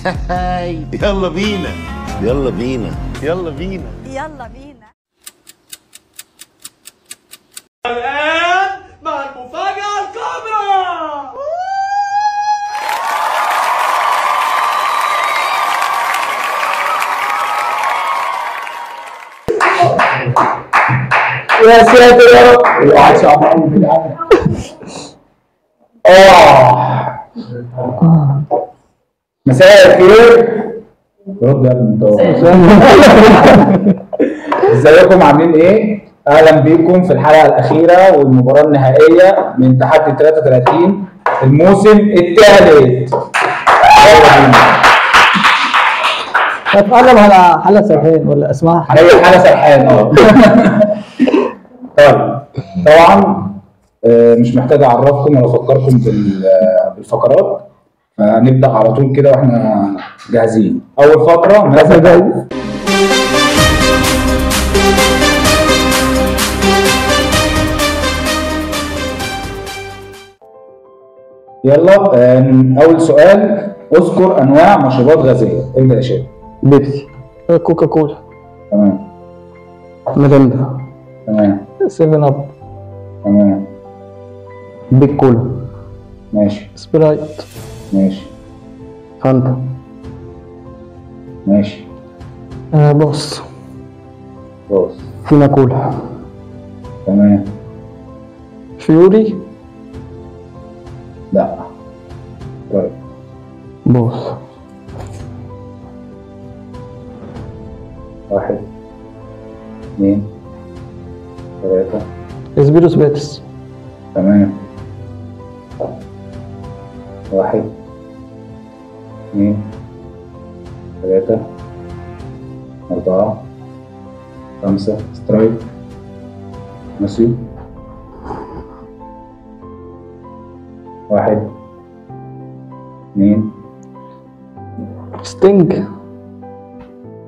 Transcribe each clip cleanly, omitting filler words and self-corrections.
يلا بينا يلا بينا يلا بينا يلا بينا. الآن مع المفاجأة الكبرى. يا ساتر يا رب، الواحد صعب قوي في العالم. مساء الخير. رد يا ابني انت. ازيكم عاملين ايه؟ اهلا بيكم في الحلقة الاخيرة والمباراة النهائية من تحدي 33 الموسم الثالث. هتقلب على حلقة سرحان ولا اسمها؟ هي حلقة سرحان. طيب طبعا مش محتاج اعرفكم ولا افكركم بالفقرات، فنبدا على طول كده واحنا جاهزين. اول فقره ماذا جاهز؟ يلا اول سؤال، اذكر انواع مشروبات غازية. ابدا يا شباب. بيبسي، كوكا كولا، تمام، ميريندا، تمام، 7 اب، تمام، بيج كولا، ماشي، سبرايت، ماشي، فانتا، ماشي، بوس، بوس، فينا كولا، تمام، فيوري، لا، طيب بوس، 1 2 3، اسبيروس باتس، تمام، 1 2 3 4 5، strike. ماشي، 1 2، ستينج،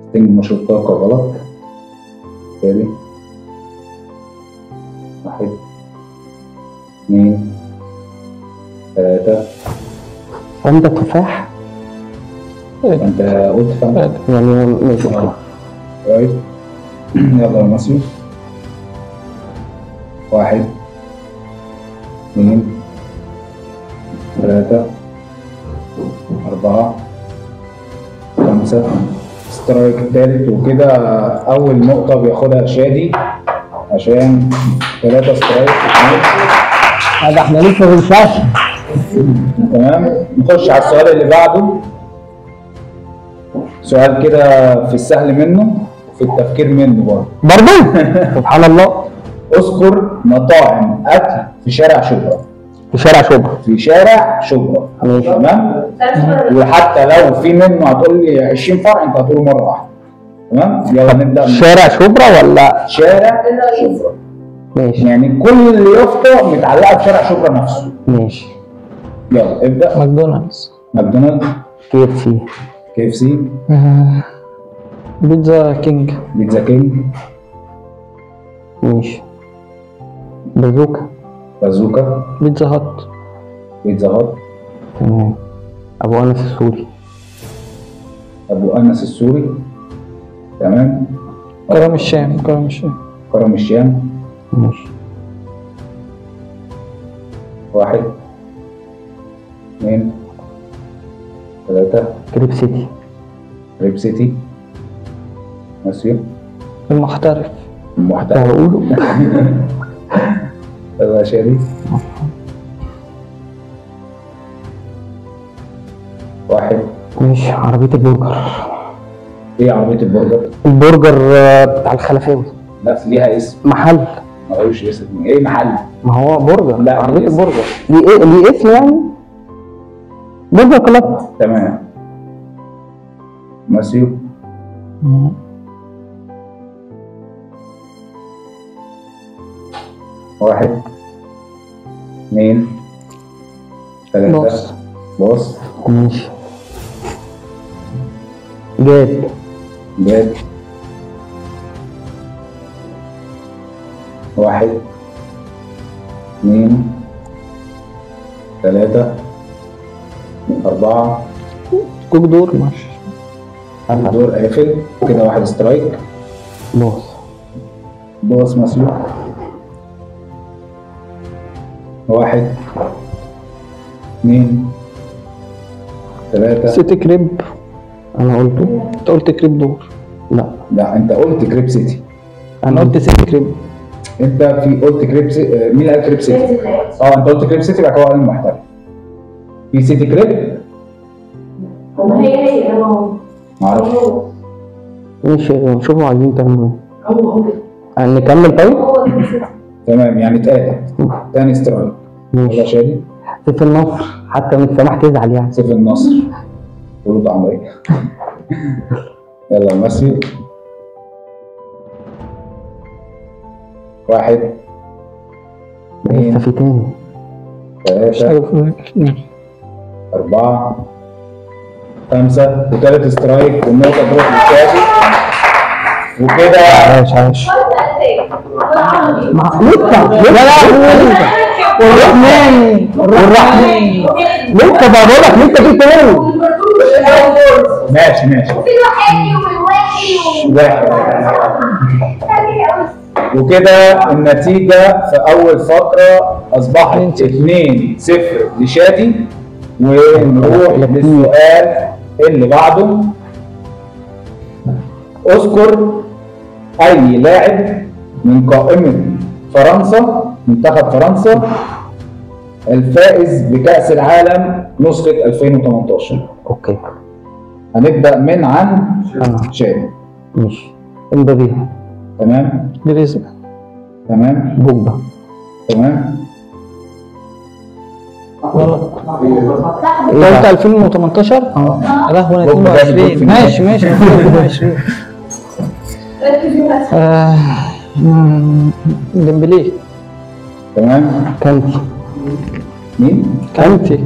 ستينج مشروب طاقة غلط. تاني، 1 2 3. فانتا تفاح؟ انت قلت فانتا يعني ماشي. طيب يلا يا مصري. 1 2 3 4 5، strike التالت. وكده أول نقطة بياخدها شادي عشان 3 strike 2. هذا احنا لسه ما بنفعش. تمام، نخش على السؤال اللي بعده. سؤال كده في السهل منه وفي التفكير منه برضه. برضه؟ سبحان الله. اذكر مطاعم أكل في شارع شبرا. في شارع شبرا. في شارع شبرا. تمام؟ وحتى لو في منه هتقول لي 20 فرع انت هتقوله مرة واحدة. تمام؟ يلا نبدأ. شارع شبرا ولا شارع شبرا؟ ماشي. يعني كل يافطة متعلقة بشارع شبرا نفسه. ماشي. يلا ابدأ. ماكدونالدز، ماكدونالدز، كي اف سي، كي اف سي، بيتزا كينج، بيتزا كينج، ماشي، بازوكا، بازوكا، بيتزا هات، بيتزا هات، تمام، ابو انس السوري، ابو انس السوري، تمام، كرم الشام، كرم الشام، كرم الشام، ماشي، 1 2 3، كريب سيتي، كريب سيتي، ماشي، المحترف، المحترف هقوله. يلا يا شادي. 1، ماشي، عربية البرجر. ايه عربية البرجر؟ البرجر بتاع الخلفاوي. لا ليها اسم. محل. ملوش اسم. ايه محل؟ ما هو برجر. لا عربية البرجر ليه ايه؟ ليه اسم يعني؟ برجر كلاب. تمام. ماسيو. 1 2 3، باص، باص، ماشي، جاب، جاب، 1 2 3 4 كوك دور ماشي. دور قافل كده، واحد strike. pass. pass مسلوق. 1 2 3. سيتي كريب. انا قلته. انت قلت كريب دور. لا لا انت قلت كريب سيتي. انا قلت سيتي كريب. انت في قلت كريب سيتي. مين اللي قال كريب سيتي؟ اه انت قلت كريب سيتي، بعد كده هو قال المحترف. في سيتي كريب؟ هي هو معرفش. ماشي شوفوا عايزين تعملوا ايه. هو نكمل طيب؟ تمام يعني اتقالت. تاني strike. يلا شادي. سيف النصر، حتى من سماح تزعل يعني. سيف النصر قولوا طعمه ايه. يلا ميسي. 1 2 لسه في تاني. 3 4 5 وتالت strike، والنقطة تروح للشادي. وكده عايش عايش. لسه لا والرحمن والرحمن لسه بقول لك لسه في تاني. ماشي ماشي. في الوحيد والواحد واحد. وكده النتيجة في أول فقرة أصبحت 2-0 لشادي. ونروح للسؤال اللي بعده. اذكر أي لاعب من قائمة فرنسا، منتخب فرنسا الفائز بكأس العالم نسخة 2018. okay. هنبدأ من عند شادي. ماشي. امبابي. تمام. جريزمان. تمام. بوجبا. تمام. غلط. انت قلت 2018؟ اه. لا هو انا 22. ماشي ماشي 22. ديمبلي. تمام. كانتي. مين؟ كانتي.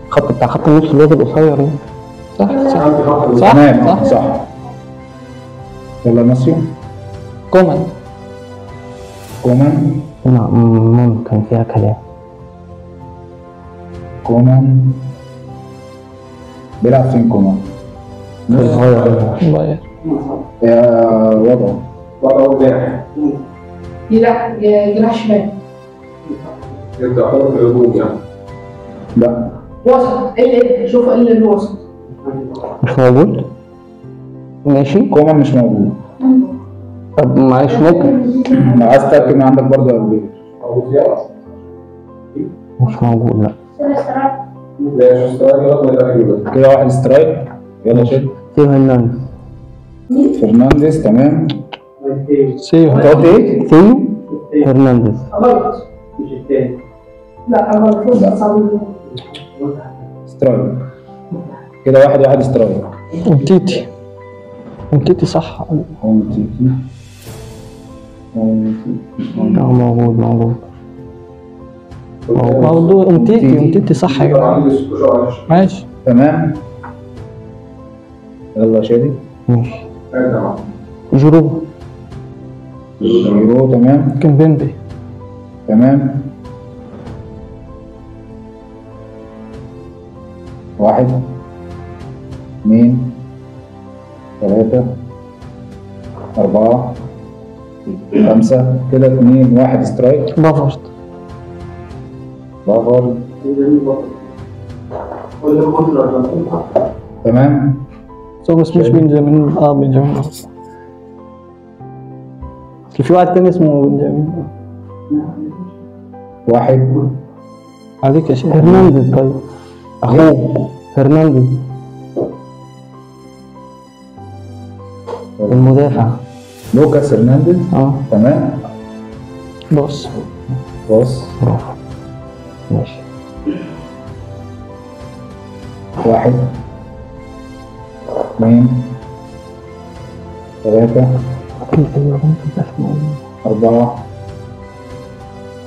خط بتاع خط النص الواد القصير ده. صح صح صح. تمام صح صح. يلا ماسيو. كومان. كومان. لا ممكن فيها كلام. كومان بيلعب فين كومان؟ البايرن. يا وضعه وضعه جناح. جناح شمال. يبدأ حر في الهجوم يعني. لا وسط. ايه شوف اللي الوسط مش موجود. ماشي كومان مش موجود. طب معلش ممكن لو عايز تتأكد من عندك برضه يا ابو بير. مش موجود. لا ماشي strike كده، واحد strike. يلا شيل. سيو هرنانديز. فرنانديز تمام. سيو. انت قلت ايه؟ سيو هرنانديز. غلط. مش التاني. لا غلط. strike كده، واحد واحد strike. امتيتي. امتيتي صح. امتيتي. اه موجود موجود موضوع. امتيتي امتيتي صح يا جماعة. ماشي تمام. يلا شادي. ماشي. جيرو. جيرو تمام. كيمبيمبي. تمام. 1 2 3 4 5 كده 2 1 strike. بافارد. بافارد تمام. بس مش بنجامين. اه بنجامين. اصل في واحد تاني اسمه بنجامين. واحد عليك يا شيخ. هرنانديز. طيب اخوه هرنانديز المدافع. لوكاس هرنانديز. اه تمام. بص بص برافو. ماشي. 1 2 3 4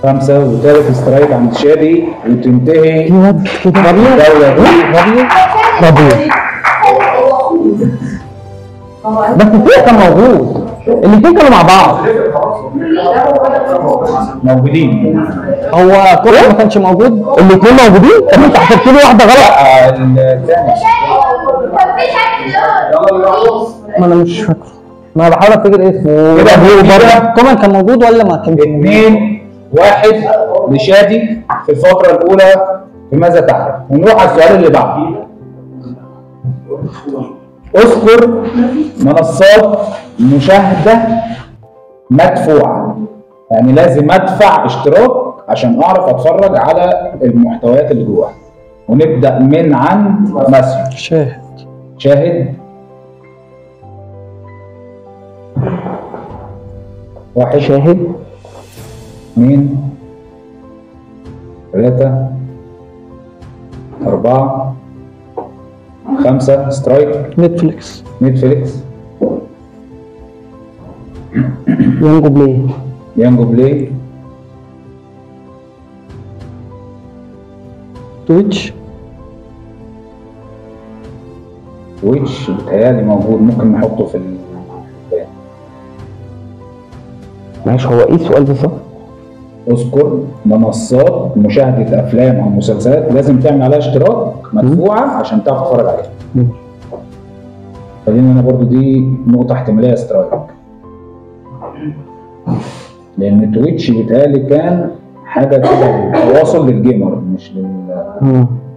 5 وثالث strike عند شادي وتنتهي الجولة دي. ربيع. بس الفريق كان موجود، الاثنين كانوا مع بعض موجودين. هو كوكا ما كانش موجود، الاثنين موجودين. طب انت حسبت لي واحدة غلط. الثاني ما انا مش فاكره، ما انا بحاول افتكر اسمه كده. كومان كان موجود ولا ما كانش؟ 2-1 لشادي في الفقرة الاولى في ماذا تعرف. ونروح على السؤال اللي بعده. اذكر منصات مشاهده مدفوعة، يعني لازم ادفع اشتراك عشان اعرف اتفرج على المحتويات اللي جواها. ونبدا من عند ماسيو. شاهد. شاهد. 1 شاهد. 2 3 4 5 strike. نتفليكس. نتفليكس. يانجو بلاي. يانجو بلاي. تويتش. تويتش بيتهيألي موجود، ممكن نحطه في ال. معلش هو ايه السؤال بالظبط؟ اذكر منصات مشاهدة افلام او مسلسلات لازم تعمل عليها اشتراك مدفوعة عشان تعرف تتفرج عليها. خلينا انا برضو دي نقطة احتمالية strike. لأن تويتش بيتهيألي كان حاجة كده تواصل لل gamer مش لل.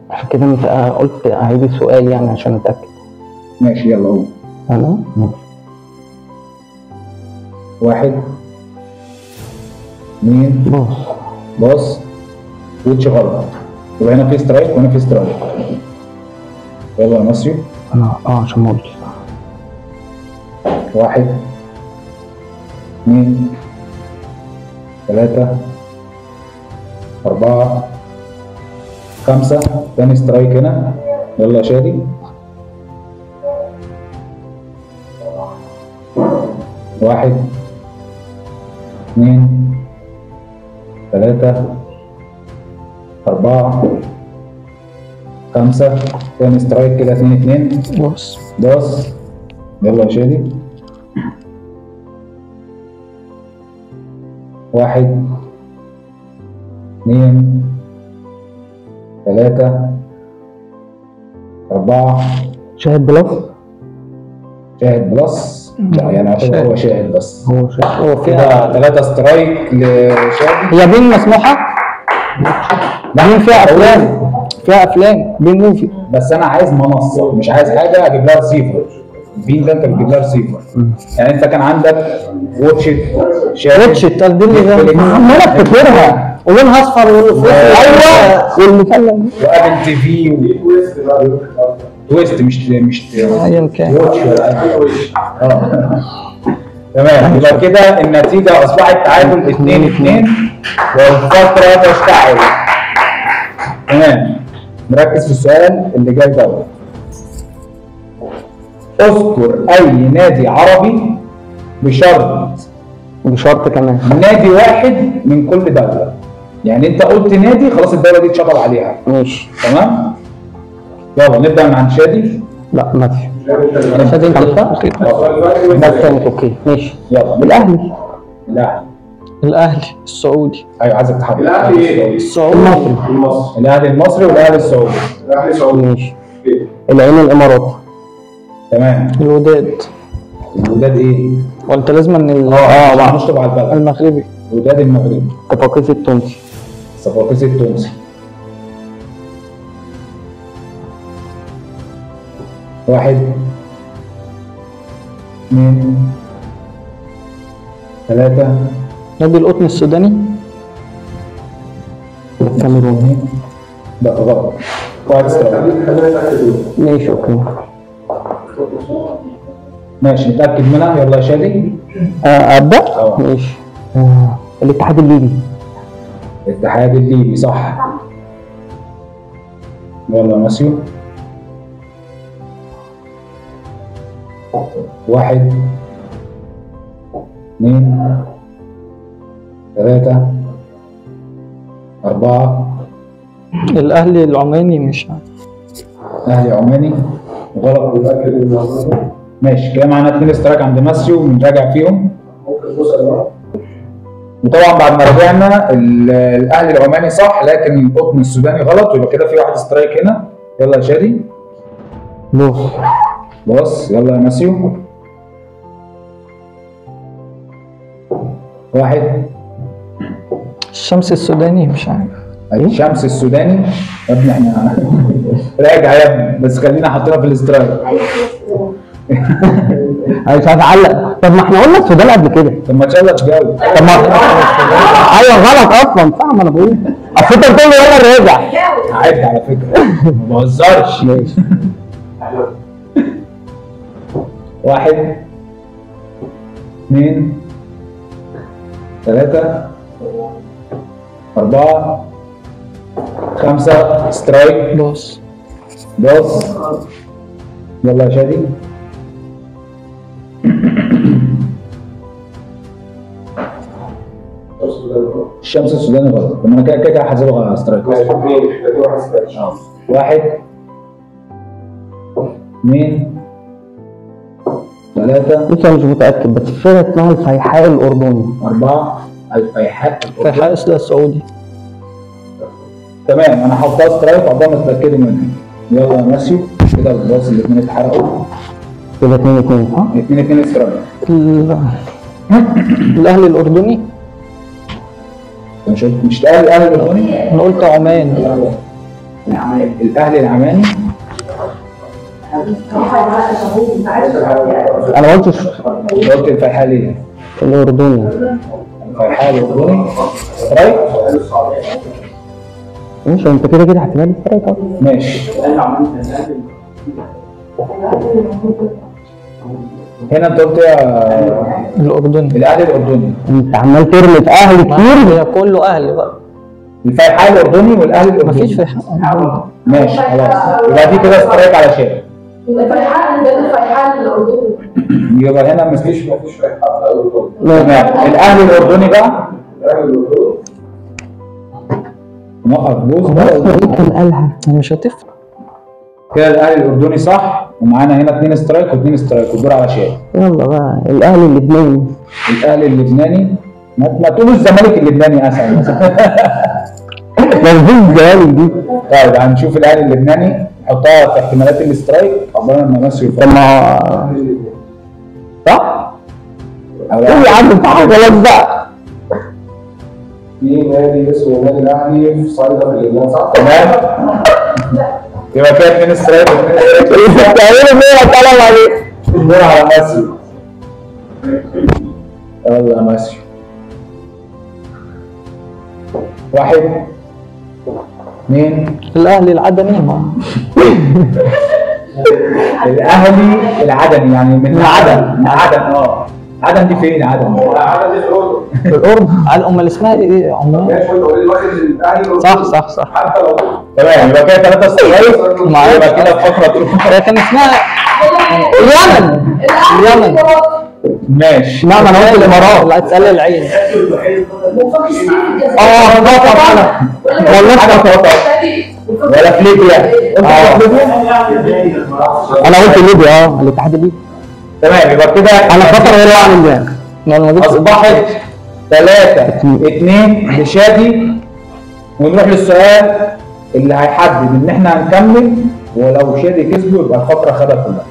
عشان كده انا قلت اعيد السؤال يعني عشان اتأكد. ماشي يلا قول. انا؟ 1 2 باص. باص. تويتش غلط. يبقى هنا في strike وهنا في strike. يلا يا ماسيو. انا عشان ما قلتش. 1 2 3 4 5. تاني strike هنا. يلا يا شادي. 1 2 3 4 5. تاني strike كده. 2 2. باص. باص. يلا يا شادي. 1 2 3 4. شاهد بلس. شاهد بلس؟ لا يعني اعتبر هو شاهد بس. هو شاهد. هو كده 3 strike لشادي. هي بين مسموحة؟ بين فيها افلام، فيها افلام بين movie. بس انا عايز منصة، مش عايز حاجة اجيب لها ريسيفر. بين ده انت بتجيب لها ريسيفر. يعني انت كان عندك Watch It، شاهد، Watch It دي عمال افتكرها، ولونها اصفر. ايوه والمثلث و Apple TV تويست مش ايا كان Watch ولا تمام. يبقى كده النتيجة اصبحت تعادل 2-2 والفترة تشتعل. تمام. نركز في السؤال اللي جاي دوت. اذكر اي نادي عربي بشرط كمان نادي واحد من كل دولة. يعني انت قلت نادي خلاص الدولة دي اتشطب عليها. ماشي تمام. يلا نبدأ من عند شادي. لا ماشي شادي انت. بس okay ماشي. يلا الاهلي. الاهلي السعودي. ايوه عايزك تحدد. الاهلي ايه؟ السعودي. المصري. الاهلي المصري والاهلي السعودي. الاهلي السعودي. ماشي. العين الاماراتي. تمام. الوداد. الوداد ايه؟ وانت لازم ان نشطب على البلد. المغربي. الوداد المغربي. صفاقسي التونسي. صفاقسي التونسي. 1 2 3. نادي القطن السوداني. الكاميروني. لا غلط. 1 strike. ماشي okay ماشي نتأكد منها. يلا يا شادي. أبدأ؟ ماشي. الاتحاد الليبي. الاتحاد الليبي صح. يلا يا ماسيو. 1 2 3 4. الأهلي العماني. مش عارف. الأهلي عماني غلط. ماشي كده معانا 2 strike عند ماسيو بنراجع فيهم. وطبعا بعد ما راجعنا الاهلي العماني صح لكن القطن السوداني غلط، ويبقى كده في 1 strike هنا. يلا يا شادي. باص. باص. يلا يا ماسيو. واحد. الشمس السوداني، مش عارف. الشمس السوداني يا ابني، احنا راجع يا ابني، بس خلينا حاطينها في ال strike. انا مش عارف اعلق. طب ما احنا قلنا السودان قبل كده. طب ما ان شاء الله تجاوب. طب ما ايوه غلط اصلا، صح؟ ما انا بقول اصل انت بتقول يلا راجع. عيب على فكرة، ما بهزرش. ماشي. 1 2 3 4 5 strike. باص باص. يلا يا شادي. الشمس السوداني غلط. طب انا كده كده هحسبها strike. ماشي، 2 1 strike. 1 2 3. بص انا مش متاكد، بس فرقه اسمها الفيحاء الاردني. 4. الفيحاء الفيحاء السعودي. تمام، انا حاطها strike عقبال ما تتاكدوا منها. يلا يا ماسيو، كده الباص الاثنين اتحرقوا. كده 2-2 صح؟ 2-2 strike. الاهلي الاردني. انت مش قلت مش الاهلي الاردني؟ انا قلت عمان. الاهلي العماني. انا ما قلتش. قلت الفيحاء ليه؟ الاردني. الفيحاء الاردني strike. ماشي، انت كده كده احتمال strike اهو. ماشي. هنا انت قلت يا الاردني. الاهلي الاردني. انت عمال ترمي في اهلي كتير. هي كله اهلي بقى. الفيحاء الاردني والاهلي الاردني. مفيش فيحاء. ماشي خلاص، يبقى دي كده strike على شادي. يبقى الفيحاء ده الفيحاء الاردني. يبقى هنا مفيش فيحاء الاردني. تمام. الاهلي الاردني بقى. الاهلي الاردني نوقف pause بقى. كان قالها مش هتفرق كده. الاهلي الاردني صح، ومعانا هنا 2 strike و2 strike، والدور على شادي. يلا بقى الاهلي اللبناني. الاهلي اللبناني. ما تقولوا الزمالك اللبناني اسهل مثلا. ما فيش الزمالك دي. طيب هنشوف الاهلي اللبناني، نحطها في احتمالات ال strike عقبال ما مصر طب ما صح؟ قول يا عم صح خلاص بقى. في نادي اسمه النادي الاهلي في صيدا في لبنان صح؟ تمام. يبقى كده 2 strike و2 strike. بتعملوا ايه؟ طلع عليك. الدور على ماسيو. يلا يا ماسيو. 1 2. الاهلي العدني. ما الاهلي العدني يعني من عدن. من عدن. عدن دي فين؟ عدن عدن دي في الاردن. في الاردن. امال اسمها ايه؟ عمان. ماشي، قول لي واخد الاهلي الاردني. صح صح صح. حتى لو تمام، يبقى كده 3 strike. يبقى كده الفقرة تروح. كان اسمها اليمن. اليمن. ماشي. لا ما انا قلت الامارات. لا تسال العين. قطر. والله قطر ولا في ليبيا. انا قلت ليبيا. الاتحاد الليبي. تمام، يبقى كده انا قطر هي اللي اعمل ده. اصبحت 3-2 لشادي. ونروح للسؤال اللي هيحدد ان احنا هنكمل، ولو شادي كسبه يبقى الفقرة خدها كلها.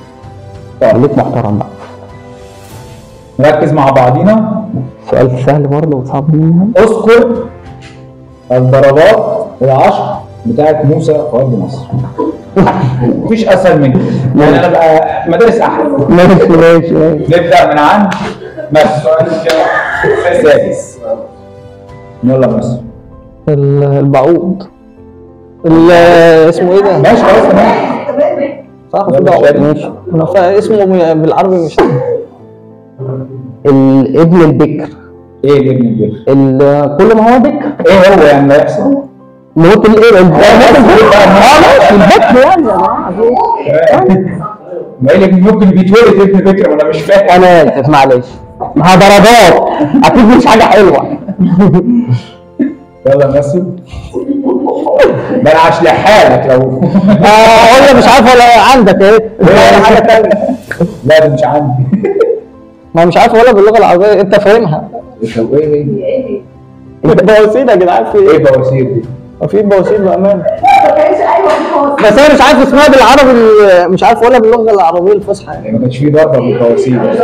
طيب خليك محترم بقى. نركز مع بعضينا. سؤال سهل برضه وصعب منها. اذكر الضربات العشر بتاعت موسى في ارض مصر. مفيش اسهل من كده، يعني انا بقى مدارس احلى. ماشي ماشي ماشي. نبدا من عند مصر. السادس. يلا مصر. البعوض. اسمه ايه ده؟ ماشي خلاص تمام. صح في بعوض. ماشي. انا اسمه بالعربي مش الابن البكر. ايه الابن البكر؟ كل ما هو بكر. ايه هو يعني اللي هيحصل؟ موت الايه؟ ماشي البكر يعني يا جماعة. ما ايه اللي ممكن بيتولد ابن بكر؟ ما انا مش فاهم. انا اسف معلش، ما ضربات اكيد مش حاجة حلوة. يلا يا ماسي. ده انا هشلحها لك لو قول مش عارف ولا عندك ايه؟ ولا حاجة ثانية. لا ده مش عندي. ما مش عارف ولا باللغة العربية انت فاهمها. طب ايه بواسير يا جدعان في ايه؟ ايه بواسير دي؟ في بواسير بامان. ما كانش. ايوه في بس انا مش عارف اسمها بالعربي، مش عارف اقولها باللغة العربية الفصحى يعني. ما كانش فيه ضربه بالبواسير.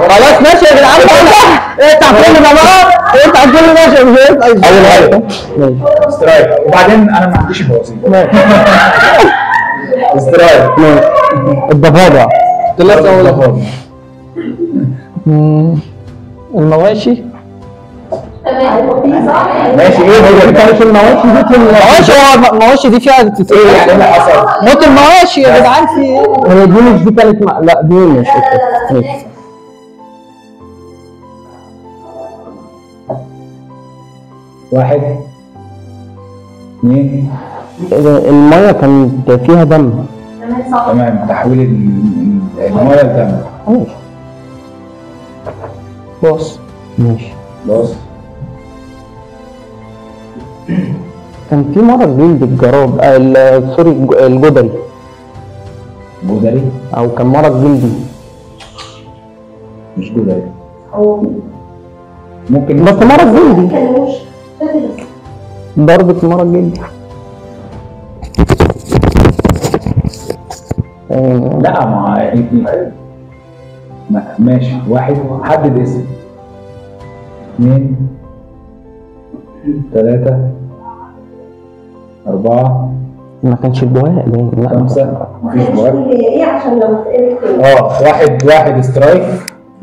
خلاص ماشي يا جدعان، اقطع كل ده بقى، اقطع كل ده عشان مش هينفع. اول حاجة strike، وبعدين انا ما عنديش بواسير. strike. الضفادع. ثلاثة ولا المواشي. ماشي. ايه هي انت مش المواشي دي؟ المواشي، هو المواشي دي فيها ايه يعني اللي حصل؟ موت المواشي يا جدعان في ايه؟ هي دي مش دي كانت لا دي مش. واحد اثنين. المية كانت فيها دم. تمام، تحويل المية لدم. ماشي. بص ماشي. بص كان في مرض جلد الجراد، sorry الجدري. جدري؟ او كان مرض جلدي. مش جدري. ممكن بس مرض جلدي. ضربة مرض جلدي. لا ما ماشي. واحد، حدد اسم. 2 3 4. ما كانش البواق باين. لا 5. مفيش بواق. هي ايه عشان لو اتسألت؟ واحد strike.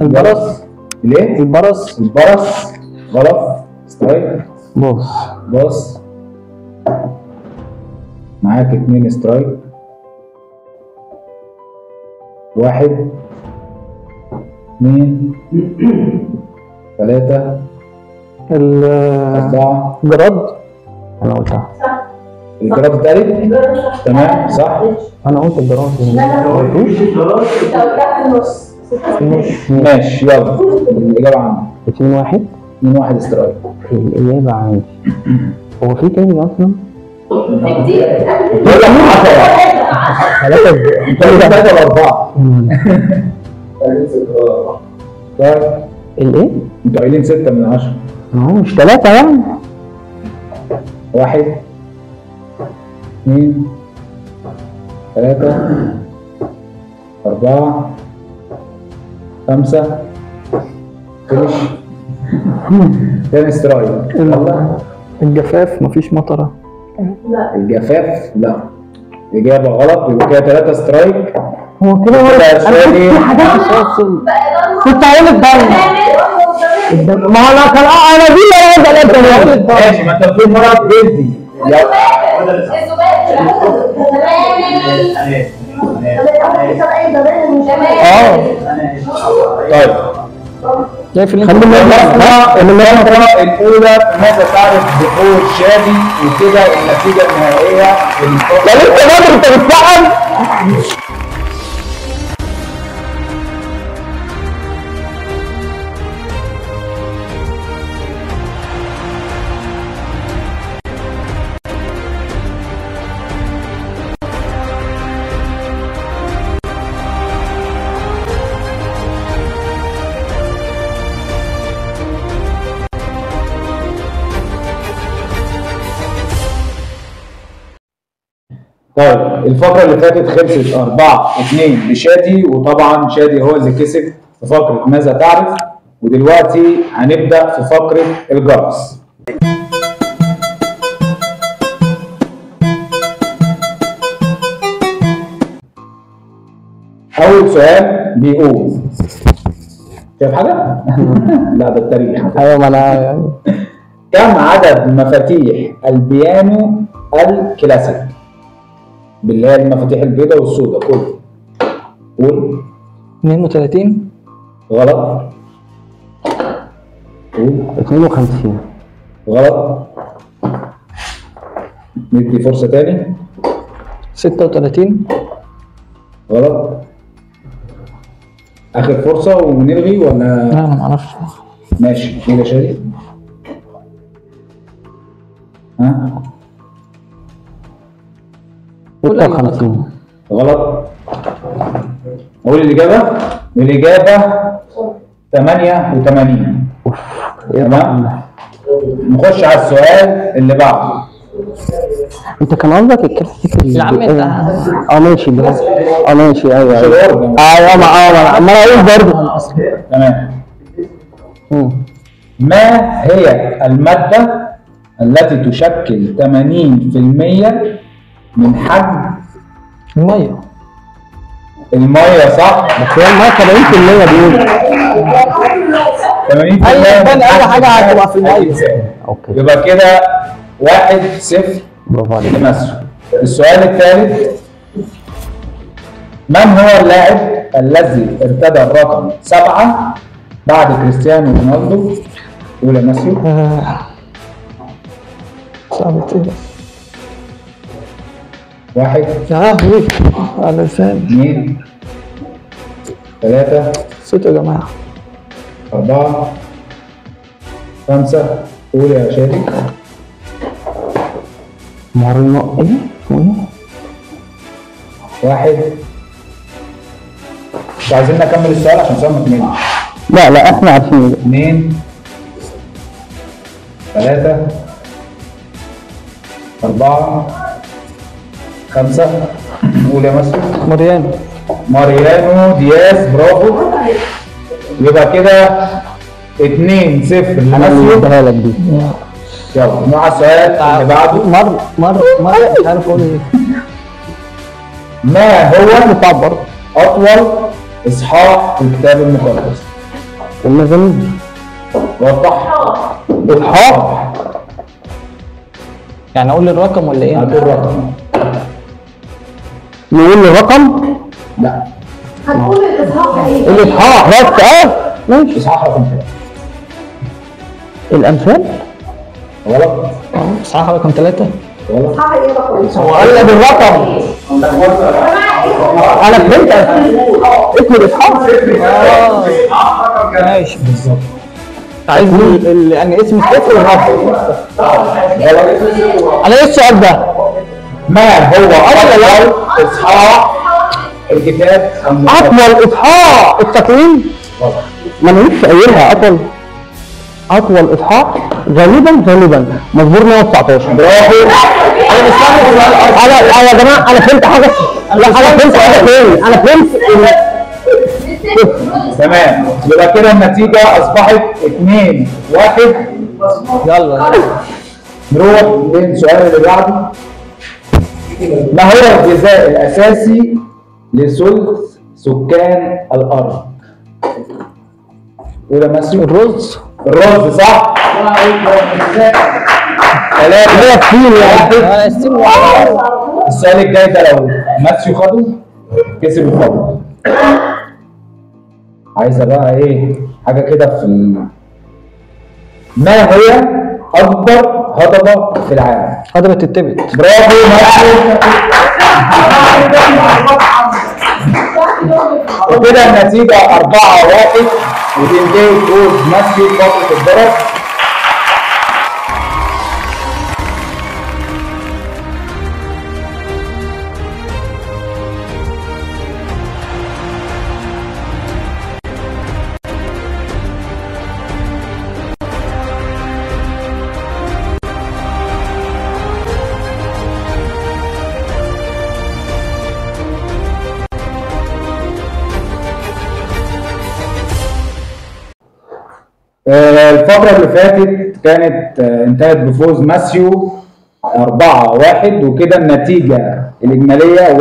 البرص. ليه؟ البرص. البرص غلط. strike. بص بص معاك 2 strike. 1 2 3 4. الجراد. انا قلتها صح. الجراد التالت؟ تمام صح. انا قلت الجراد. لا لا انت قلتها في النص. ماشي يلا الاجابة عندك. 2 1. 2 1 strike. الاجابة عندي. هو في تاني اصلا؟ في كتير. 3 3 ولا 4؟ طيب الايه؟ انتوا قايلين 6 من 10. ما هو مش 3 يعني. 1 2 3 4 5. finish. تاني strike. يلا. الجفاف مفيش مطره. لا الجفاف لا، إجابة غلط. يبقى كده 3 strike. هو كده كنت هقول الدم. ما هو انا كان انا دي اللي انا عايز اقولها. ماشي، ما انت بتقول مرض جلدي. طيب شايف اللي خلينا الفقرة الأولى ماذا تعرف بفوز شادي، وكده النتيجة النهائية. لا لسه بدري، انت بتسقف. طيب الفقرة اللي فاتت خلصت 4-2 لشادي، وطبعا شادي هو اللي كسب في فقرة ماذا تعرف. ودلوقتي هنبدأ في فقرة الجرس. أول سؤال بيقول، شايف حاجة؟ لا ده التاريخ. ايوه ما انا يعني. كم عدد مفاتيح البيانو الكلاسيك؟ باللي هي المفاتيح البيضاء والسوداء كله. قول. 32. غلط. قول. 52. غلط. ندي فرصة تاني. 36. غلط. آخر فرصة ونلغي ولا؟ لا أنا معرفش. ماشي، ايه يا شادي؟ ها؟ 56. غلط. أقول الإجابة؟ الإجابة 88. أوف. تمام؟ نخش على السؤال اللي بعده. انت كان قصدك الكلاسيك يا عم انت. ماشي ده. ماشي ايوه ايوه. ما انا اقول برضه. تمام. ما هي المادة التي تشكل 80% من حجم المية؟ المية صح؟ بس هي المية 70% بيقول. 80% اي حاجة هتبقى في المية. okay يبقى كده 1-0. برافو عليك لمصر. السؤال الثالث، من هو اللاعب الذي ارتدى الرقم 7 بعد كريستيانو رونالدو؟ قول يا ماسيو. صعبة ايه بس؟ 1 يا لهوي على لساني. 2 3 صوت يا جماعة. 4 5. قول يا شادي. مارينو ايه؟ اسمه ايه؟ 1. مش عايزين نكمل السؤال عشان سؤال 2. لا لا احنا عارفين. 2 3 4 5. قول يا مسعود. ماريانو. ماريانو دياز، برافو. يبقى كده 2-0 انا اديها لك دي. يلا نروح على السؤال اللي بعده. مر مش عارف اقول ايه. ما هو اطول اصحاح في الكتاب المقدس؟ المزامير. وضح. اصحاح يعني اقول الرقم ولا ايه؟ هتقول الرقم. نقول الرقم؟ لا هنقول الاصحاح ايه؟ الاصحاح بس. ماشي. اصحاح رقم كام؟ الامثال؟ غلط. اصحاح رقم 3. غلط. اصحاح ايه رقم؟ هو قال بالرقم. انا فهمت اسم الاصحاح. ماشي بالظبط. عايز يعني اسم السفر والرقم. انا ايه السؤال ده؟ ما هو اطول اصحاح الكتاب المقدس؟ اطول اصحاح التكوين؟ ما انا لسه قايلها. اطول اصحاح غالبا مزمور 119. برافو. انا مش فاهم السؤال. انا يا جماعة انا فهمت حاجة. لا انا فهمت حاجة تاني. انا فهمت. تمام. يبقى كده النتيجة اصبحت 2-1. يلا نروح للسؤال اللي بعده. ما هو الغذاء الاساسي لثلث سكان الارض؟ قول يا ماسيو. الرز. الرز صح. 3 1. السؤال الجاي ده لو ماسيو خده كسب الفضل. عايزه بقى ايه؟ حاجة كده في ما هي اكبر هضبه في العالم؟ هضبه التبت. برافو ماسيو. وكده النتيجة 4-1 وتنتهي فوز ماسيو فترة الدرس. الفترة اللي فاتت كانت انتهت بفوز ماسيو 4-1، وكده النتيجة الإجمالية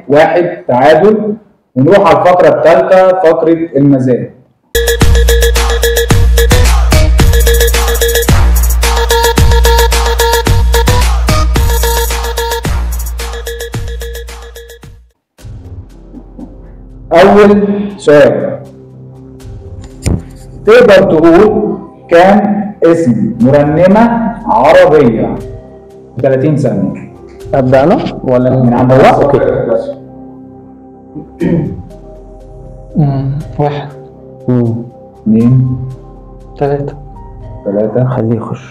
1-1 تعادل. ونروح على الفقرة الثالثة، فقرة المزاد. أول سؤال، تقدر تقول كام اسم مرنمة عربية؟ 30 ثانية. أبدأ أنا ولا من عند هو؟ okay. 1 2 3 3. خليه يخش.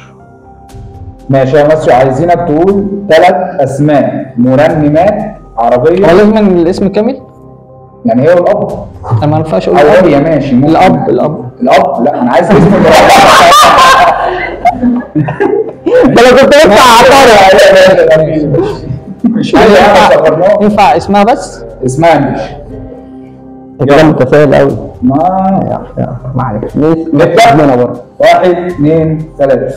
ماشي يا مصري، عايزينك تقول 3 أسماء مرنمات عربية. هو لازم الاسم كامل؟ يعني هي والأب؟ أنا ما ينفعش أقول الأب. هي ماشي. الأب. الأب الأب؟ لا أنا عايز اسم المرنمة. ده انا كنت لسه هعترض. مش ينفع. ينفع اسمها بس؟ اسمها ماشي. انت كده متساهل قوي. ما معلش نبدأ برضه. 1 2 3.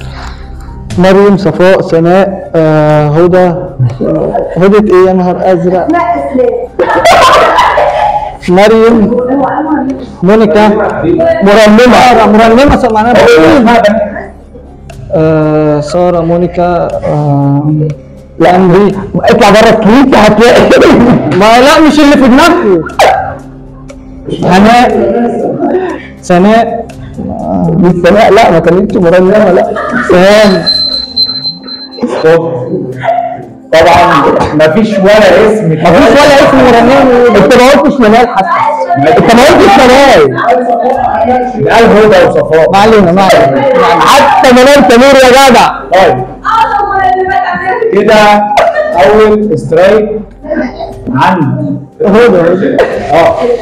مريم، صفاء، سناء، هدى. هدى ايه يا نهار ازرق؟ لا اسلام. مريم، مونيكا، مرنمة. مرنمة معناها سارة، مونيكا، لا دي اطلع بره الكنيسة هتلاقي. ما لا مش اللي في دماغكم. هناء، سناء، مش سناء، لا ما كانتش مرنمة، لا سهام. طبعا مفيش ولا اسم، مفيش ولا اسم مرنمة. انت ما قلتش منال حتى، انت ما قلتش منال. قال هدى وصفاء. ما علينا ما علينا، حتى منال سمير يا جدع. طيب كده اول strike عند هدى.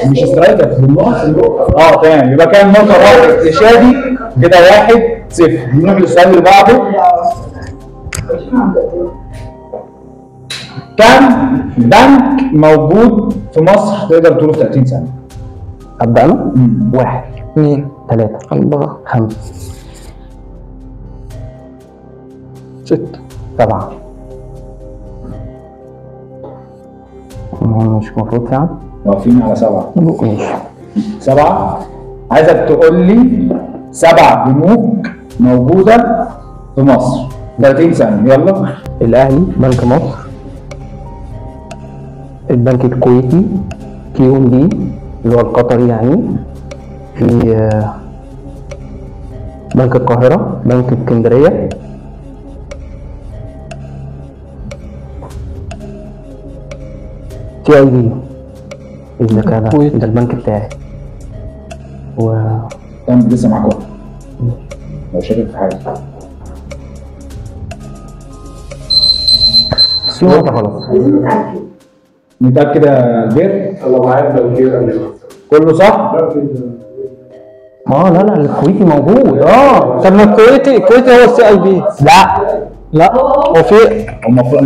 مش strike في النقطة. تمام، يبقى كان نقطة راحت لشادي كده 1-0. نروح للسؤال اللي بعده. كم بنك موجود في مصر تقدر تقوله في 30 سنة؟ أبدأ أنا؟ 1 2 3 4 5 6 7. مش المفروض 7؟ واقفين على 7. ماشي 7. عايزك تقول لي 7 بنوك موجودة في مصر 30 ثانية. يلا. الأهلي، بنك مصر، البنك الكويتي QNB اللي هو القطري يعني، في بنك القاهرة، بنك اسكندرية، CIB. الذكاء ده ده البنك بتاعي. و تمام لسه معاك وقت لو شاكك في حاجة. بس في نقطة غلط. متأكد يا البير؟ الله معايا بنكير قبل كله صح؟ لا لا الكويتي موجود. طب ما الكويتي هو ال CIB. لا لا هو في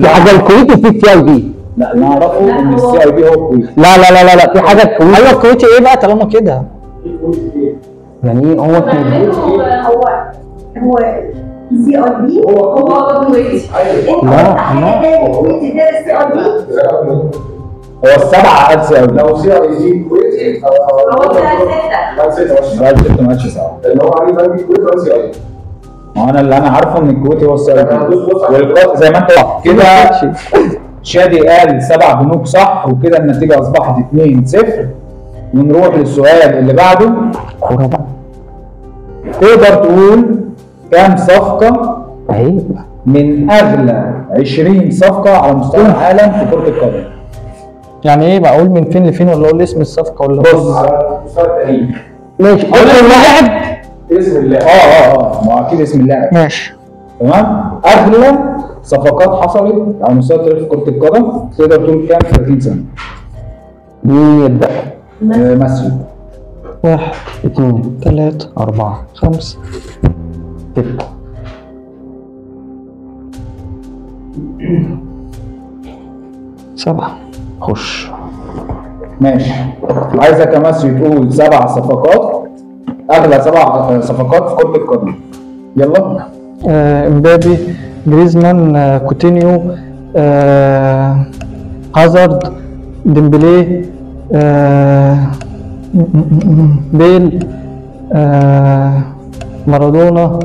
حاجة الكويتي في ال CIB. لا انا اعرفه ان ال CIB هو الكويتي. لا لا لا لا في حاجة الكويتي. ايوه الكويتي ايه بقى طالما كده؟ يعني ايه هو الكويتي؟ هو CIB هو الكويتي. لا حاجة الكويتي ده ال CIB. هو السبعة قال CIB. لو CIB كويتي هو ده 6. قال 6 ما قالش 7. اللي هو عليه بنك الكويت قال CIB. ما انا اللي انا عارفه ان الكويتي هو ال CIB. زي ما انت كده شادي قال 7 بنوك صح، وكده النتيجة اصبحت 2-0. ونروح للسؤال اللي بعده. كورة بقى. تقدر تقول كام صفقة من اغلى 20 صفقة على مستوى العالم في كرة القدم؟ يعني ايه بقول من فين لفين ولا اقول اسم الصفقة ولا بص على مستوى التاريخ؟ ماشي قول اللاعب. اسم اللاعب. ما اكيد اسم اللاعب. ماشي تمام. اغلى صفقات حصلت على مستوى التاريخ في كرة القدم تقدر تقول كام في 30 سنة؟ مين يبدأ؟ ماسيو. 1 2 3 4 5 6 7. خش. ماشي. عايزك يا ماسيو تقول 7 صفقات، اغلى 7 صفقات في كرة القدم. يلا. امبابي، جريزمان، كوتينيو، هازارد، ديمبلي، بيل، مارادونا،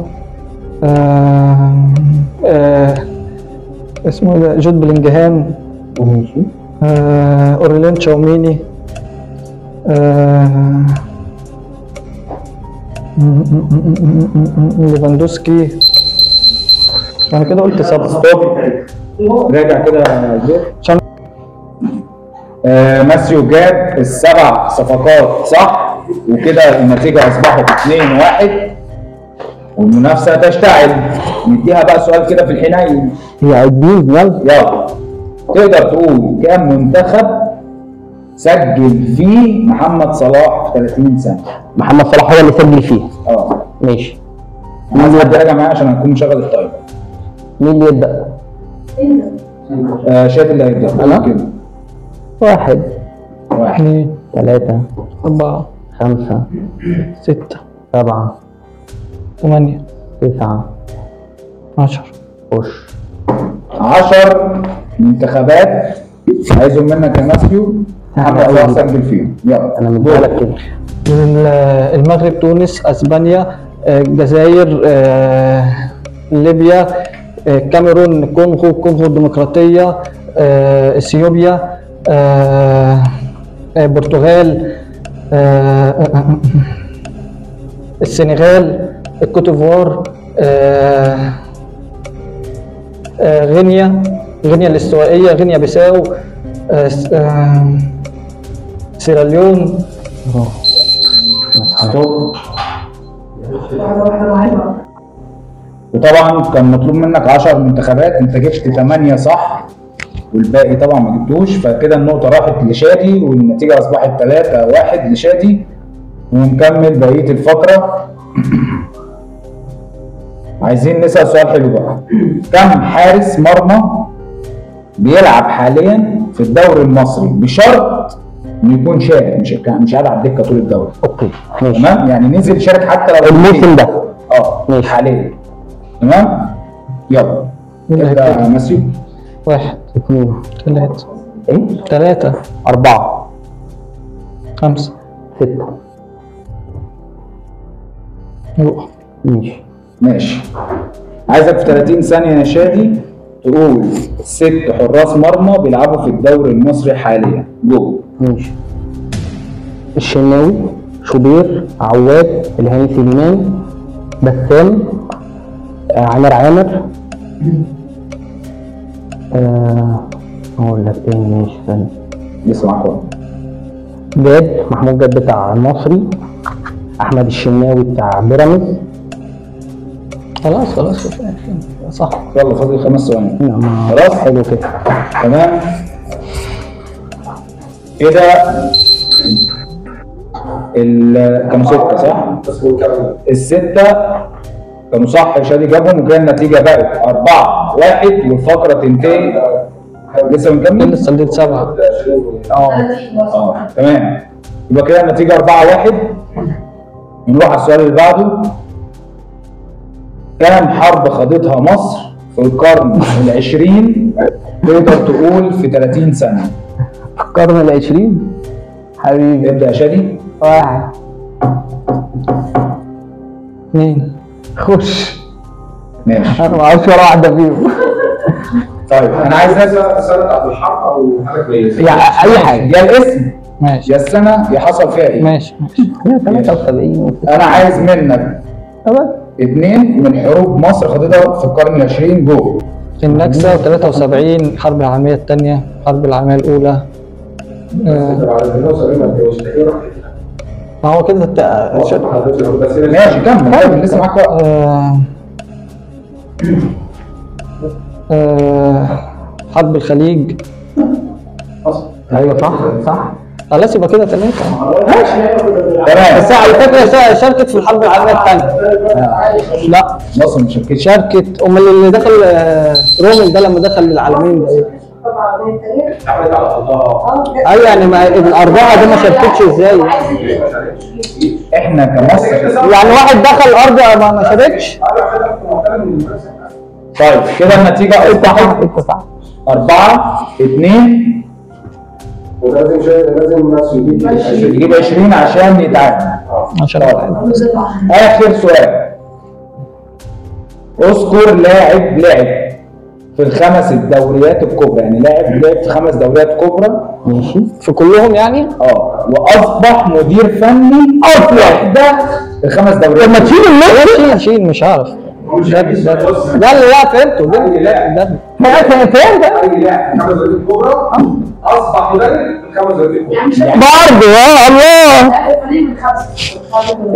اسمه ده جود بلينجهام، ماشي، اوريلين تشاوميني، ليفاندوسكي. انا كده قلت 7. stop. راجع كده يا البير. ماسيو جاب ال7 صفقات صح، وكده النتيجة اصبحت 2-1 والمنافسة تشتعل. نديها بقى سؤال كده في الحنين. يا عدين يلا يلا. تقدر تقول كام منتخب سجل فيه محمد صلاح في 30 سنة؟ محمد صلاح هو اللي سجل فيه. اه ماشي. عايز حد يراجع معايا عشان هكون مشغل ال timer. مين اللي يبدأ؟ شادي اللي هيبدأ. أنا؟ كده 1 2 3 4 5 6 7 8 9 10. خش. 10 منتخبات عايزهم منك يا ماثيو، محمد صلاح سجل فيهم. يلا انا مديلك كده. من المغرب، تونس، اسبانيا، الجزائر، ليبيا، الكاميرون، الكونغو الديمقراطية، اثيوبيا، البرتغال، السنغال، الكوتيفوار، غينيا الاستوائية، غينيا بيساو، سيراليون. stop. وطبعا كان مطلوب منك 10 منتخبات، انت جبت 8 صح والباقي طبعا ما جبتوش، فكده النقطة راحت لشادي والنتيجة اصبحت 3-1 لشادي. ونكمل بقية الفقرة. عايزين نسأل سؤال حلو بقى. كم حارس مرمى بيلعب حاليا في الدوري المصري بشرط انه يكون شارك، مش قاعد على الدكة طول الدوري؟ okay ماشي. تمام، يعني نزل شارك حتى لو الموسم ده. ماشي حاليا. تمام، يلا ابدا يا ماسيو. 1 2 3 ايه 3 4 5 6. ماشي ماشي. عايزك في 30 ثانية يا شادي تقول 6 حراس مرمى بيلعبوا في الدوري المصري حاليا. جو. ماشي. الشناوي، شوبير، عواد، الهاني سليمان، بسام، عامر عامر، اقول لك تاني. ماشي ثانية لسه معاك وقت. جاد، محمود جاد بتاع المصري، احمد الشناوي بتاع بيراميدز. خلاص خلاص صح. يلا فاضل 5 ثواني. خلاص حلو كده تمام كده. كانوا 6 صح؟ ال6 كانوا صح، شادي جابهم، وكان النتيجة بقت 4-1 والفقرة تنتهي. لسه بنكمل؟ لسه لسه 7. تمام، يبقى كده النتيجة 4-1. نروح على السؤال اللي بعده. كم حرب خاضتها مصر في القرن العشرين؟ تقدر تقول في 30 سنة. في القرن العشرين؟ حبيبي ابدأ يا شادي. 1 2 خش. ماشي. انا ما اعرفش ولا واحدة فيهم. طيب انا عايز اسأل عن الحرب او حاجة كويسة، يعني اي حاجة، يا الاسم ماشي، يا السنة، يا حصل فيها ايه. ماشي ماشي. 73. انا عايز منك 2 من حروب مصر خاضتها في القرن العشرين. جو. النكسة 73، الحرب العالمية الثانية، الحرب العالمية الأولى. ما هو كده ماشي كمل كمل لسه معاك وقت. حرب الخليج. ايوه صح صح. خلاص يبقى كده 3. ماشي تمام. بس على فكرة شاركت في الحرب العالمية الثانية. لا مصر ما شاركتش. شاركت. امال اللي دخل رومل ده لما دخل العالمين ده ايه؟ ايوه يعني ما الاربعة دي ما شاركتش ازاي؟ احنا كمصر يعني واحد دخل الارض ما شاركش؟ طيب كده النتيجة اصبحت 4-2. ولازم لازم يجيب 20 عشان يتعادل. عشان يتعادل. اخر سؤال. اذكر لاعب لعب في الخمس الدوريات الكبرى، يعني لاعب لعب في 5 دوريات كبرى. ماشي. في كلهم يعني؟ واصبح مدير فني احدى ال5 دوريات. طب ما تشيل النص. شيل مش عارف. لا لا فهمته. ده فهمت. اي لاعب في 5 دوريات كبرى اصبح مدرب في 5 دوريات كبرى برضه. يا الله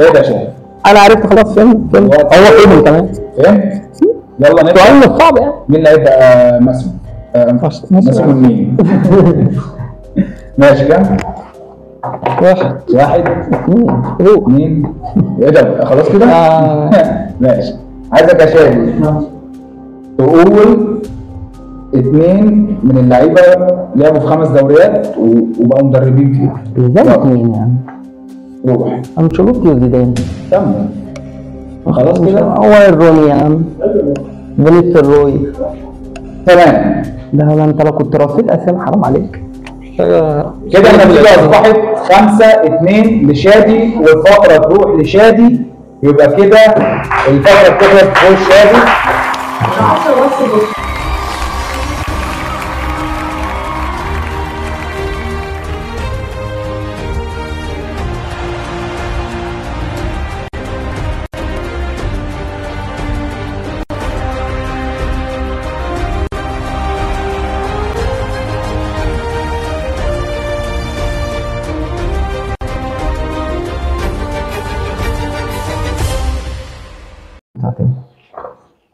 ايه ده يا شباب؟ انا عرفت خلاص. فهمت. هو فهم تمام. فهمت؟ يلا نبدا. سؤال مش صعب يعني. مين اللي هيبدا؟ مسمو. مسمو مين؟ ماشي. كام؟ 1 1 2 2. ايه ده خلاص كده؟ ماشي. عايزك يا شادي تقول 2 من اللعيبة لعبوا في 5 دوريات وبقوا مدربين فيها. ازاي 2 يعني؟ روح. انشيلوتي وزيدان. تمام خلاص كده. هو الروني يا عم، فينيسيوس الروي. تمام. ده انت لو كنت رصيد اسامي حرام عليك. كده النتيجة اصبحت 5-2 لشادي، والفقرة تروح لشادي، يبقى كده الفقرة بتخلص بفوز شادي.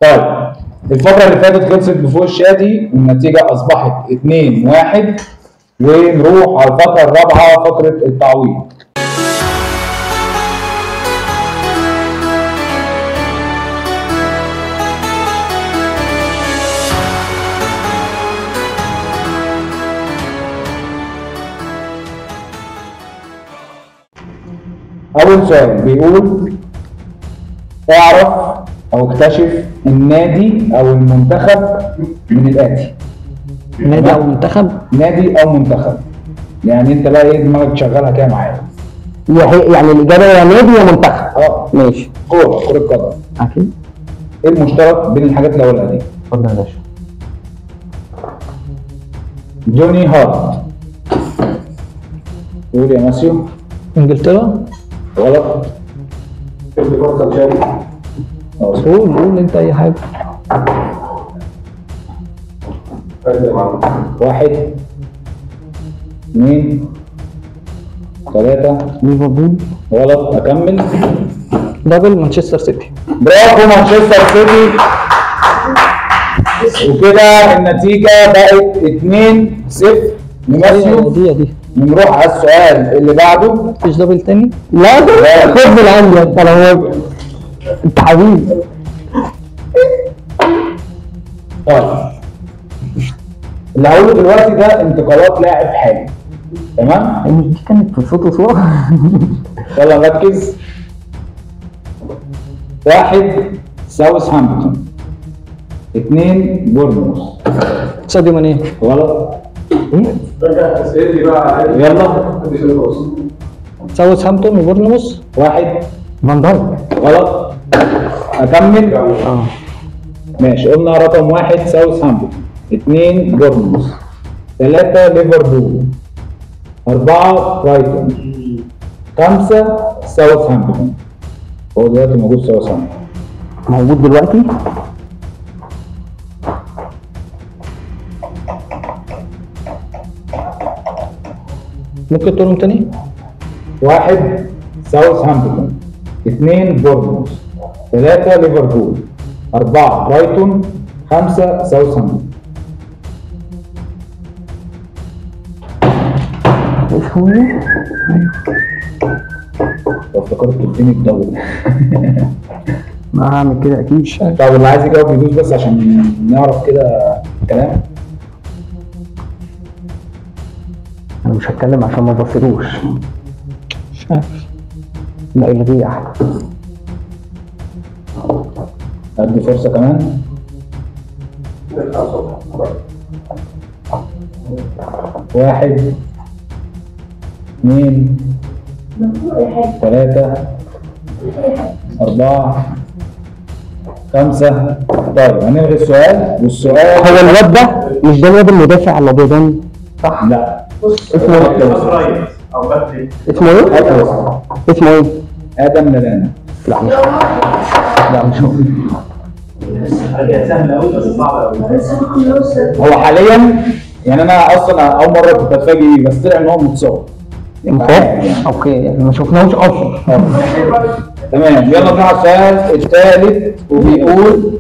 طيب الفقرة اللي فاتت خلصت بفوز شادي والنتيجة أصبحت 2-1، ونروح على الفقرة الرابعة فقرة التعويض. أول سؤال بيقول اعرف أو اكتشف النادي أو المنتخب من الآتي. نادي أو منتخب؟ نادي أو منتخب. يعني أنت بقى إيه دماغك تشغلها كده معايا. يعني الإجابة يا نادي يا منتخب. أه ماشي. كورة، كرة قدم. أكيد. إيه المشترك بين الحاجات اللي هقولها دي؟ اتفضل يا باشا. جوني هارت. قول يا ماسيو. إنجلترا؟ غلط. ادي فرصة لشادي. قول قول انت اي حاجة. 1 2 3. ليفربول. غلط. اكمل. double مانشستر سيتي. برافو مانشستر سيتي. وكده النتيجة بقت 2-0 لماسيو. دي ونروح على السؤال اللي بعده. مفيش double تاني؟ لا خد من عندي انت لو انت حبيبي. طيب اللي هقوله دلوقتي ده انتقالات لاعب حالي، تمام؟ مش دي كانت في صوت وصورة؟ يلا نركز. 1 ساوثهامبتون، 2 بورنموث. ساديو ماني. غلط. ايه؟ رجع تسألني بقى. يلا. ساوثهامبتون وبورنموث. 1 فان دايك. غلط. اكمل؟ اه ماشي. قلنا رقم 1 ساوثهامبتون، 2 بورنموث، 3 ليفربول، 4 برايتون، 5 ساوثهامبتون. هو دلوقتي موجود ساوثهامبتون. موجود دلوقتي؟ ممكن تقولهم تاني؟ 1 ساوثهامبتون، 2 بورنموث، 3 ليفربول، 4 برايتون، 5 ساوثهامبتون. اسمه ايه؟ لو افتكرت تديني ال double. ما هعمل كده اكيد. طب اللي عايز يجاوب يدوس بس عشان نعرف كده الكلام. انا مش هتكلم عشان ما بصيروش. مش عارف. لا الغيه احلى. ادي فرصة كمان. 1 2 3 4 5. طيب هنلغي السؤال. والسؤال هو الواد ده مش ده الواد المدافع الابيضاني صح؟ لا اسمه اسمه ايه؟ اسمه ايه؟ ادم لالانا. لا مش هو. لا مش هو. حاجة سهلة قوي بس صعبة قوي. هو حاليا يعني انا اصلا اول مرة كنت اتفاجئ بيه، بس طلع ان هو متصاب. متصاب؟ okay يعني ما شفناهوش اصلا. تمام يلا نروح على السؤال الثالث، وبيقول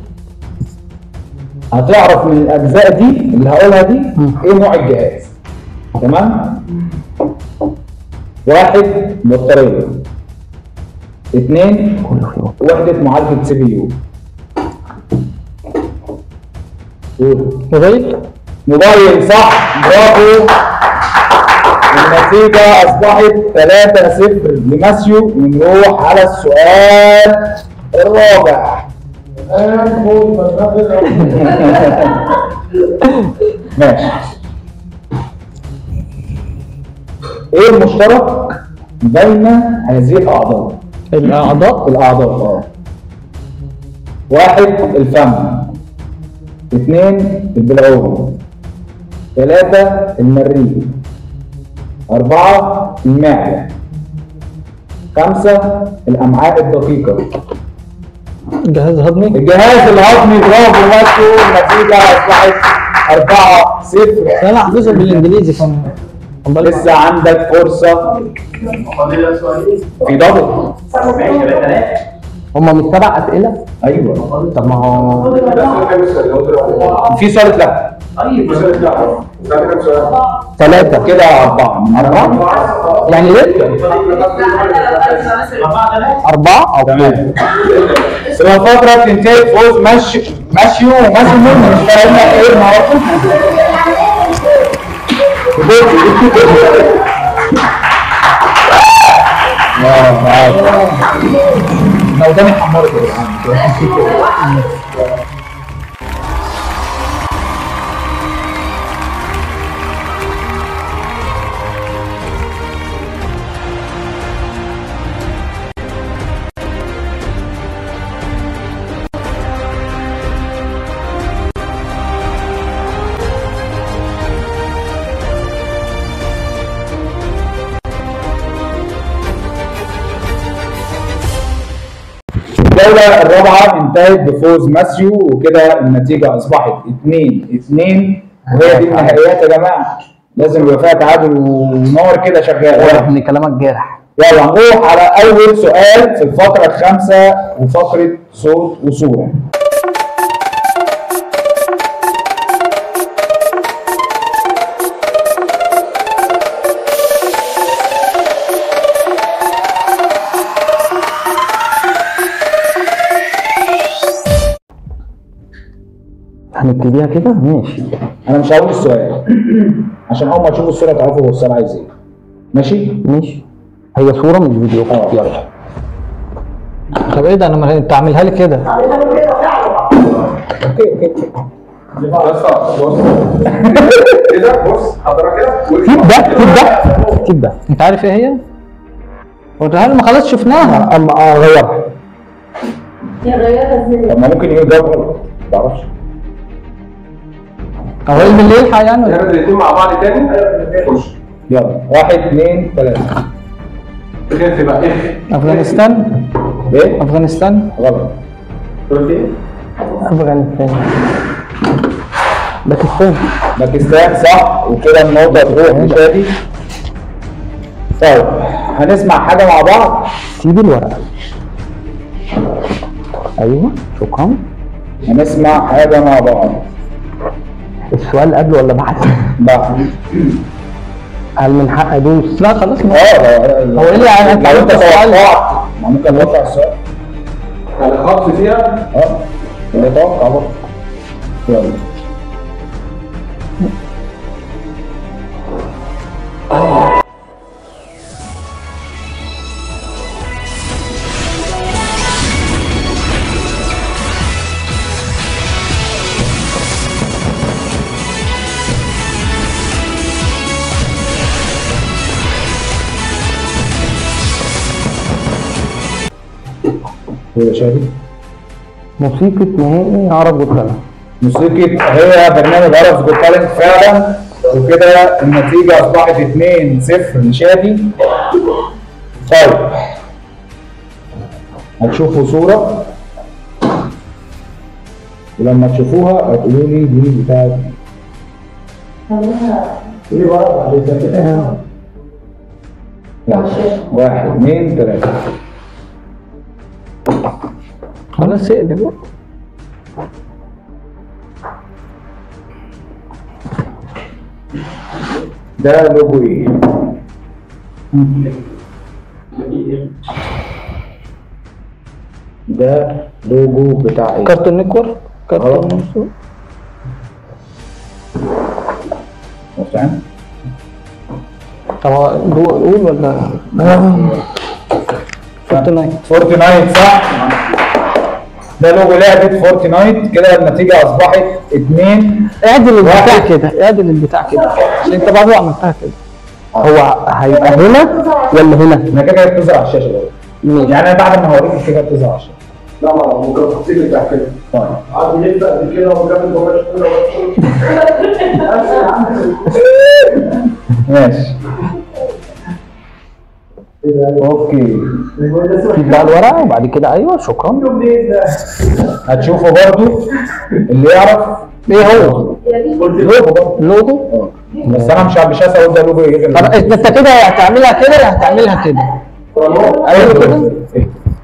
هتعرف من الاجزاء دي اللي هقولها دي ايه نوع الجهاز. تمام؟ 1 بطارية، 2 وحدة معالجة CPU، قول. موبايل. موبايل صح، برافو. النتيجة أصبحت 3-0 لماسيو، ونروح على السؤال الرابع. ماشي. ايه المشترك بين هذه الأعضاء؟ الأعضاء؟ الأعضاء 1 الفم، 2 البلعوم، 3 المريء، 4 المعدة، 5 الأمعاء الدقيقة. الجهاز الهضمي. الجهاز الهضمي، برافو ماسيو. النتيجة أصبحت 4-0. أنا حافظها بالإنجليزي. لسه عندك فرصة. في double. هما مش 7 أسئلة؟ أيوه. طب ما هو في سؤال اتلغى. طيب 3 كده 4 من 4 يعني لسه 4. تمام. الفترة بتنتهي فوز ماشيو وماسيو، مش فاهم ايه النهارده. انا وداني حمرت يا جدعان. الجولة الرابعة انتهت بفوز ماسيو، وكده النتيجة أصبحت 2-2، وهي دي النهائيات يا جماعة، لازم يبقى فيها تعادل ونار كده شغالة. واضح إن كلامك جارح. يلا نروح على أول سؤال في الفقرة الخامسة وفقرة صوت وصورة. هنبتديها كده؟ ماشي. انا مش هقول السؤال عشان اول ما تشوفوا الصورة تعرفوا هو السؤال عايز ايه. ماشي؟ ماشي. هي صوره مش فيديو. يلا. طب ايه ده؟ انا ما انت عاملها لي كده. okay okay. بص كده، بص حضرتك كده. سيب ده سيب ده سيب ده. انت عارف ايه هي؟ وريها لي. ما خلاص شفناها. اما غيرها. غيرها ازاي؟ طب ما ممكن يجاوب غلط، ما تعرفش. هو ايه اللي يلحق يعني؟ نعمل الاثنين مع بعض تاني. خش يلا. 1 2 3. اخف بقى، اخف. افغانستان. ايه؟ افغانستان. غلط. قلت ايه؟ افغانستان. باكستان. باكستان صح، وكده النقطة تروح لشادي. طيب هنسمع حاجة مع بعض. سيب الورقة. ايوه شكرا. هنسمع حاجة مع بعض. السؤال قبل ولا بعد؟ بعد. هل من حق ادوس؟ لا خلاص. هو ايه اللي يعني؟ لو انت توقعت ما ممكن نوقع السؤال. يعني خبط فيها؟ اللي توقع برضه. يلا. يا شادي. موسيقى نهائي Arabs Got Talent. موسيقى هي برنامج Arabs Got Talent فعلا، وكده النتيجة أصبحت 2-0 لشادي. طيب هتشوفوا صورة، ولما تشوفوها هتقولوا لي دي بتاعت ايه بقى بعد كده. يلا 1 2 3. خلاص اقلب بقى. ده لوجو ايه؟ ده لوجو بتاع ايه؟ Cartoon Network. Cartoon Network. مفتاح. طب قول ولا فورتنايت؟ فورتنايت صح. ده لوجو لعبة فورتنايت. كده النتيجة أصبحت 2. اعدل البتاع كده، اعدل البتاع كده عشان أنت برضه عملتها كده. هو هيبقى هنا ولا هنا؟ ما كده كده بتظهر على الشاشة برضه. يعني أنا بعد ما هوريك كده بتظهر على الشاشة. لا ما هو ممكن تفصيل بتاع كده. طيب. قعد يلف قبل كده وكمل بابا كده. ماشي. okay. تطلع الورقة وبعد كده ايوه شكرا. هتشوفه برضو اللي يعرف ايه هو؟ لوجو برضو. لوجو؟ بس انا مش هسأل ده لوجو ايه. طب انت كده يا هتعملها كده يا هتعملها كده. ايوه كده.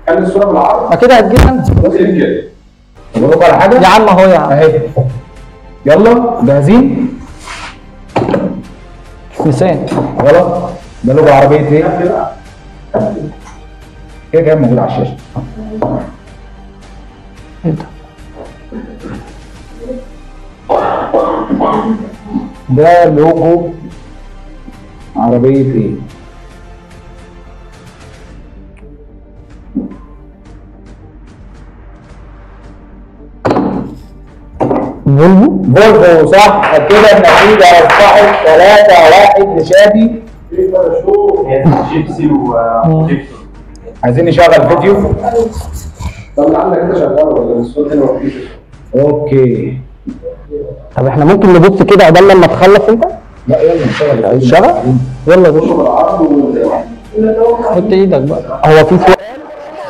خلي الصورة بالعرض. ما كده هتجيب انا. اقول لكم على حاجة؟ يا عم اهو يا عم. اهي. يلا جاهزين؟ نيسان. غلط. ده لوجو عربية ايه؟ كده كده موجود على الشاشة. ايه ده؟ ده لوجو عربية ايه؟ فولفو. فولفو صح. كده النتيجة أصبحت 3-1 لشادي. جيبسي وجيبسون. عايزين نشغل فيديو. طب اللي عندك كده شغال ولا الصوت هنا مفيش؟ okay. طب احنا ممكن نبص كده عقبال لما تخلص انت؟ لا يلا نشغل. نشغل؟ يلا يا باشا. حط ايدك بقى. هو في سؤال.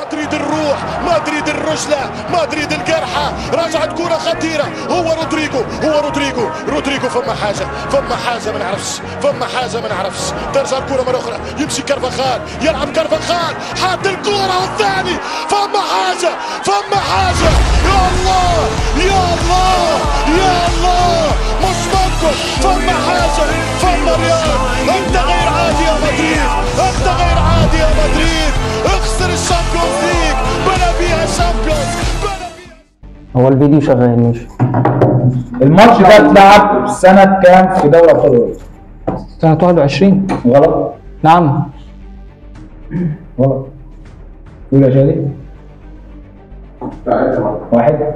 مدريد الروح، مدريد الرجلة، مدريد الجرحى، رجعت كرة خطيرة، هو رودريجو، هو رودريجو، رودريجو فما حاجة، فما حاجة ما نعرفش، فما حاجة ما نعرفش، ترجع الكرة مرة أخرى، يمشي كارفاخال، يلعب كارفاخال، حاط الكرة والثاني، فما حاجة، فما حاجة، يا الله، يا الله، يا الله، مش ممكن، فما حاجة، فما ريال، أنت غير عادي يا مدريد، أنت غير عادي يا مدريد، اخسر ال Champions League، بلا بيها ال Champions، بلا بيها. هو الفيديو شغال ماشي. الماتش ده اتلعب سنة كام في دوري أبطال أوروبا؟ سنة 21. غلط. نعم. غلط. قول يا شادي. 1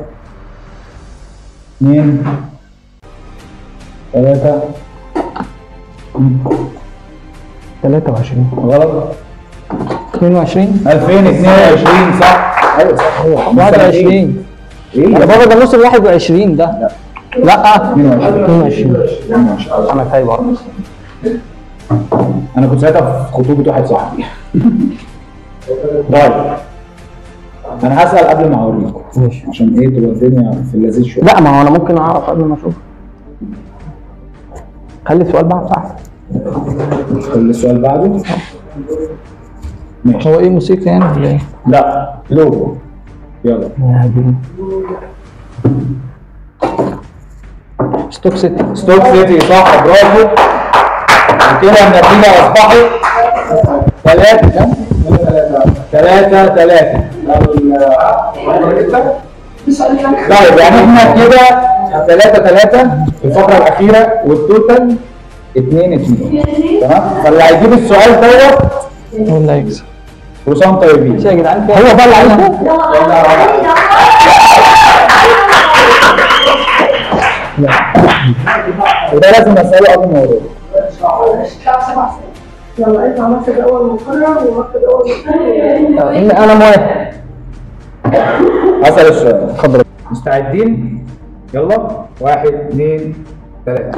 2 3 23. غلط. 22. 2022 صح. ايوه صح. هو 21. ايه يا بابا ده موسم 21 ده. لا 22. انا تايه برضه. انا كنت ساعتها في خطوبة واحد صاحبي. طيب انا هسأل قبل ما اوريكم. ماشي. عشان ايه تبقى الدنيا في اللذيذ شوية. لا ما هو انا ممكن اعرف قبل ما اشوف. خلي السؤال بعده احسن. خلي السؤال بعده. ماشي. هو ايه موسيقى يعني ولا ايه؟ لا لوجو. يلا. يا دي ستوك سيتي. ستوك سيتي صح، برافو. وكده النتيجة أصبحت 3 3 3. طيب يعني احنا كده 3 3 في الفقرة الأخيرة وال total 2 2. تمام؟ فاللي هيجيب السؤال دوت هو اللي هيكسب. وسام طيبين. يا جدعان هو بقى اللي عايزه؟ وده لازم اساله قبل ما اقوله. يلا اطلع مركز اول مقرر ومركز اول مقرر. انا موافق. اسال السؤال. اتفضل. مستعدين؟ يلا 1 2 3.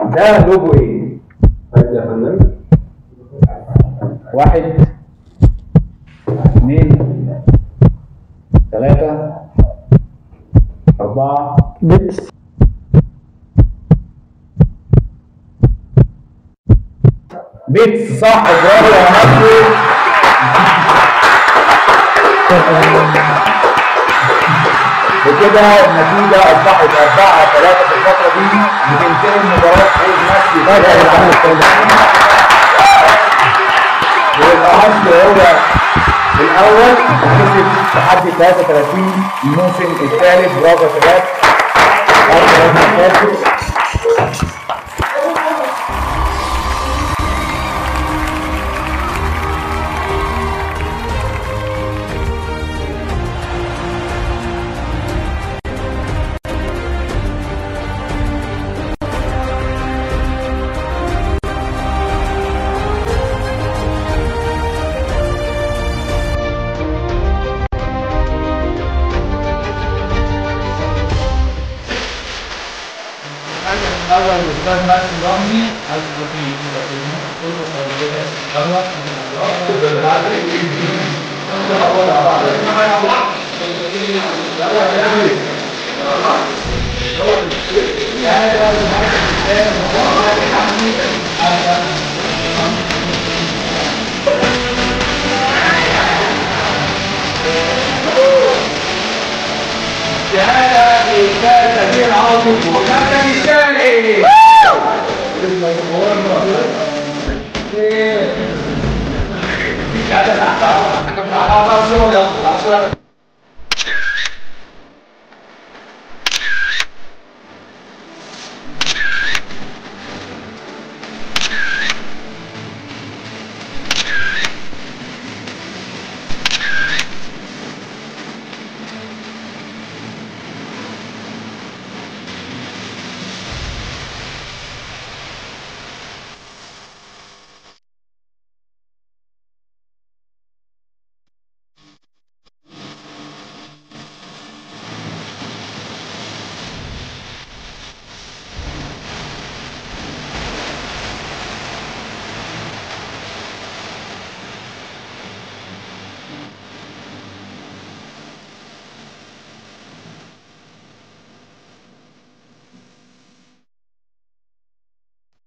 ده لوجو ايه؟ طيب يا فندم. 1 2 3 4. بيتس. بيتس صح، برافو يا مصري. وكده النتيجة أصبحت 4-3 في الفترة دي، وتنتهي المباراة فوز مصري. ويبقى مصري هو الأول كسب تحدي 33 الموسم الثالث. برافو يا شباب. Yeah.